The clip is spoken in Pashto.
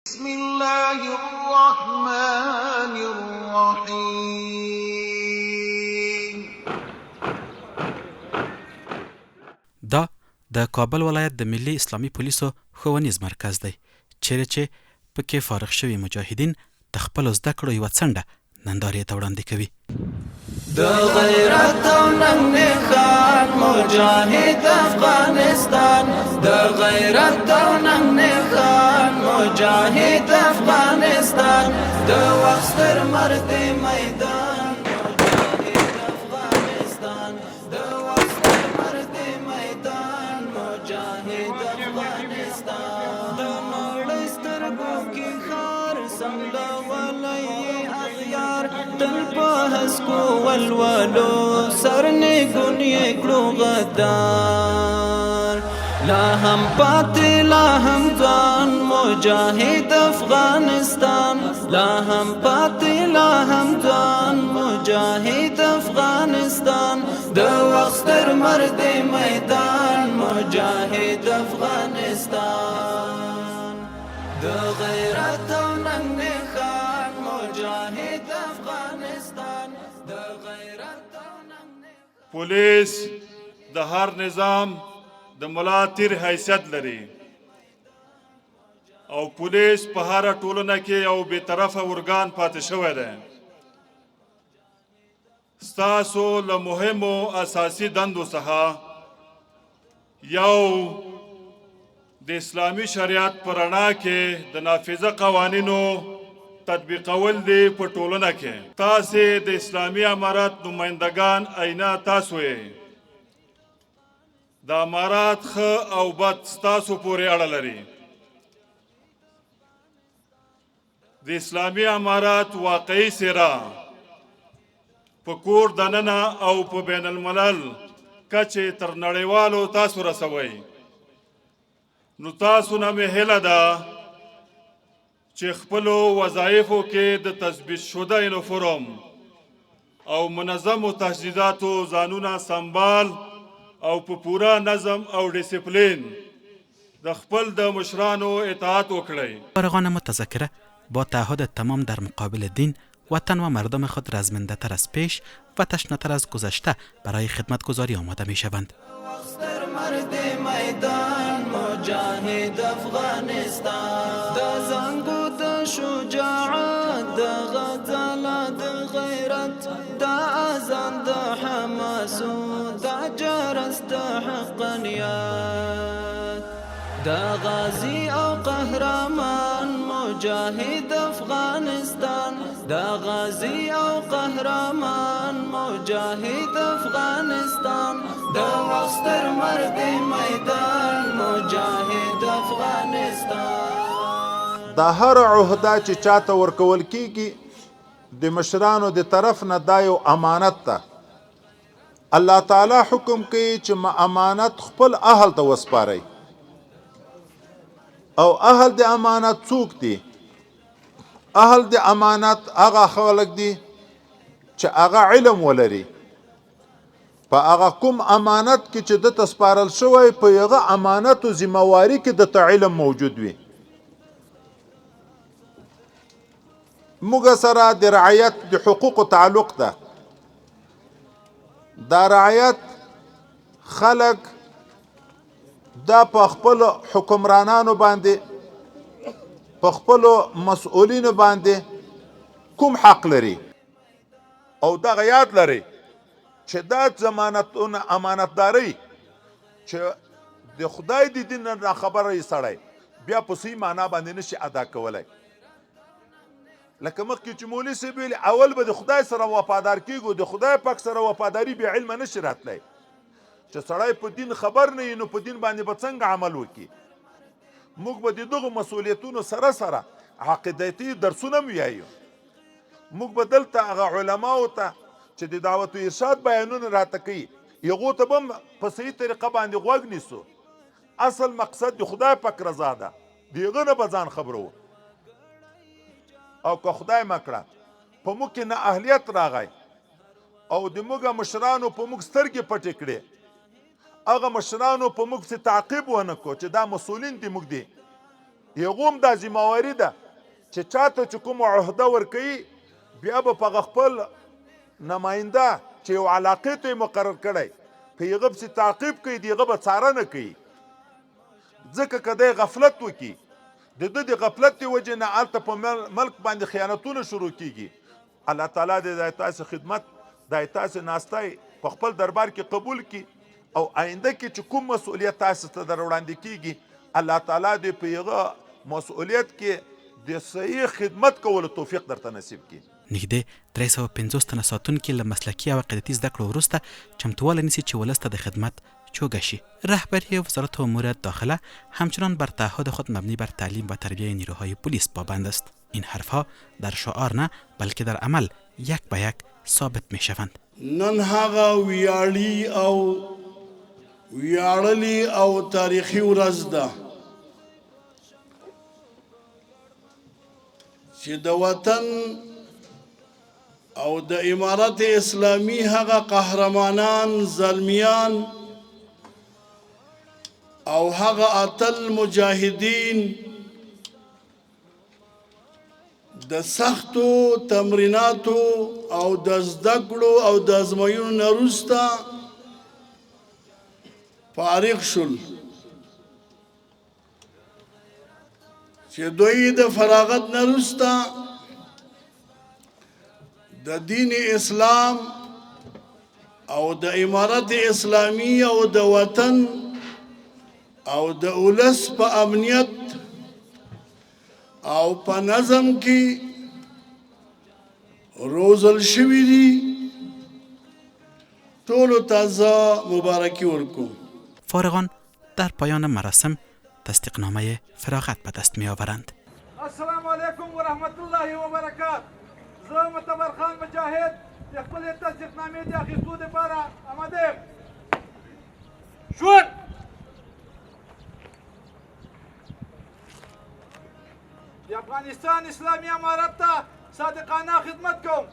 بسم الله الرحمن الرحیم. دا د کابل ولایت د ملي اسلامي پولیسو ښوونیز مرکز دی، چیرې چې په کې فارغ شوي مجاهدین د خپلو زده کړو یوه څنډه نندارې ته وړاندې کوي. د غیرت او ننګ نښان مجاهد افغانستان، د غیرت او ننګ نښان مجاهد افغانستان، د وخت ستر مرد میدان مجاهد افغانستان، د وخت ستر مرد میدان مجاهد افغانستان، د نړۍ سترګو کې خار سملولی اغیار، تل په هسکو ولولو سر نګون یې کړو غدار، لا هم پاتې لا هم ځوان مجاهد افغانستان، لا هم پاتې لا هم ځوان مجاهد افغانستان، د وخت ستر مرد میدان مجاهد افغانستان، د غیرت او ننګ نښان مجاهد افغانستان، د غیرت او ننګ. پولیس د هر نظام د ملا تیر حیثیت لري او پولیس په هره ټولنه کې یو بې طرفه ارګان پاتې شوی دی. ستاسو له مهمو اساسي دندو څخه یو د اسلامي شریعت په رڼا کې د نافذه قوانینو تطبیقول دي په ټولنه کې. تاسې د اسلامي امارت نمایندګان آینه تاسو یې، د امارات ښه او بد ستاسو پورې اړه لري. د اسلامي امارات واقعي څېره په کور دننه او په بین الملل کچې تر نړیوالو تاسو رسوئ. نو تاسو نه مې هیله ده چې خپلو وظایفو کې د تثبیت شده یونیفورم او منظمو تجهیزاتو ځانونه سمبال او په پوره نظم او ډیسپلین د خپل د مشرانو اطاعت وکړئ. فارغان متذکره با تعهد تمام در مقابل دین، وطن و مردم خود رزمنده تر از پیش و تشنه تر از گذشته برای خدمتگزاری آماده می شوند. ستر مرد میدان مجاهد افغانستان، د زنګو د شجاعت، د غزاله د غیرت، د اذان د حماسو، د جرس د حقانیت، د غازی او قهرمان مجاهد افغانستان، د غازی او قهرمان مجاهد افغانستان، د وخت ستر مرد میدان مجاهد افغانستان. دا هر عهده چې چاته ورکول کیږي د مشرانو د طرف نه، دا یو امانت ده. الله تعالی حکم کوي چې ما امانت خپل اهل ته وسپارئ. او اهل د امانت څوک دي؟ اهل د امانت هغه خلک دي چې هغه علم ولري په هغه کوم امانت کې چې د ته سپارل شوی، په هغه امانت او ذمہواری کې د ته علم موجود وي. موږ سره د رعایت د حقوقو تعلق ده. دا رعایت خلک دا په خپل حکمرانانو باندې، په خپل مسؤلینو باندې کوم حق لري؟ او دغه یاد لري چې دا ضمانتونه امانتداري چې د خدای د دین نه خبره یې سړی بیا په صحیح معنا باندې نشي ادا کولای. لکه مخکې چې مولوي صاحب ویلي، اول به د خدای سره وفادار کیږو. د خدای پاک سره وفاداری بې علمه نشي راتلی. چې سړی په دین خبر نه وي نو په دین باندې به څنګه عمل وکړي؟ موږ به د دغو مسؤلیتونو سره سره عقیدتي درسونه هم ویایو. موږ به دلته هغه علماو ته چې د دعوت و ارشاد بیانونه راته کوي، هغو ته به هم په صحیح طریقه باندې غوږ نیسو. اصل مقصد د خدای پاک رضا ده، د هغه نه به ځان خبرو. او که خدای مه کړه په موږ کې نه اهلیت راغی او د موږ مشرانو په موږ سترګې پټې کړې، هغه مشرانو په موږ څه تعقیب ونه کو چې دا مسؤلین دي موږ دي، هغو هم دا ذمه واري ده چې چاته چې کومه عهده ورکوي بیا به په خپل نماینده چې یو علاقې ته یې مقرر کړی په هغه پسې تعقیب کوي، د هغه به څارنه کوي. ځکه که دی غفلت وکړي د ده د غفلت د وجې نه هلته په ملک باندې خیانتونه شروع کیږي. الله تعالی دې دا تاسو خدمت، دا تاسو ناستی په خپل دربار کې قبول کړي او آینده کې چې کوم مسؤلیت تاسو ته در وړاندې کیږي الله تعالی دې په هغه مسؤلیت کې د صحیح خدمت کولو توفیق درته نصیب کړي. نږدې 350 تنه ساتونکي له مسلکي او عقیدتي زده کړو وروسته چمتووالی نیسي چې ولس ته د خدمت جوګه شي. رهبری وزارت امور داخله همچنان بر تعهد خود مبنی بر تعلیم و تربیه نیروهای پلیس پابند است. این حرفها در شعار نه بلکه در عمل یک به یک ثابت می شوند. نن هغه ویاړي او ویاړلې او تاریخي ورځ ده چې د وطن او د امارت اسلامي هغه قهرمانان، زلمیان او هغه اتل مجاهدین د سختو تمریناتو او د زده کړو او د ازموینو نه وروسته فارغ شول چې دوی د فراغت نه وروسته د دین اسلام او د امارت اسلامی او د وطن او د اولس په امنیت او په نظم کې روزل شوي دي. ټولو ته زه مبارکي ورکوم. فارغان در پایان مراسم تصدیقنامه فراغت به دست می آورند. السلام علیکم ورحمت الله وبرکات. زه متبر خان مجاهد د خپلې تصدیقنامې د اخیستو لپاره آماده یم. ژوند د افغانستان اسلامي امارت ته صادقانه خدمت کوم.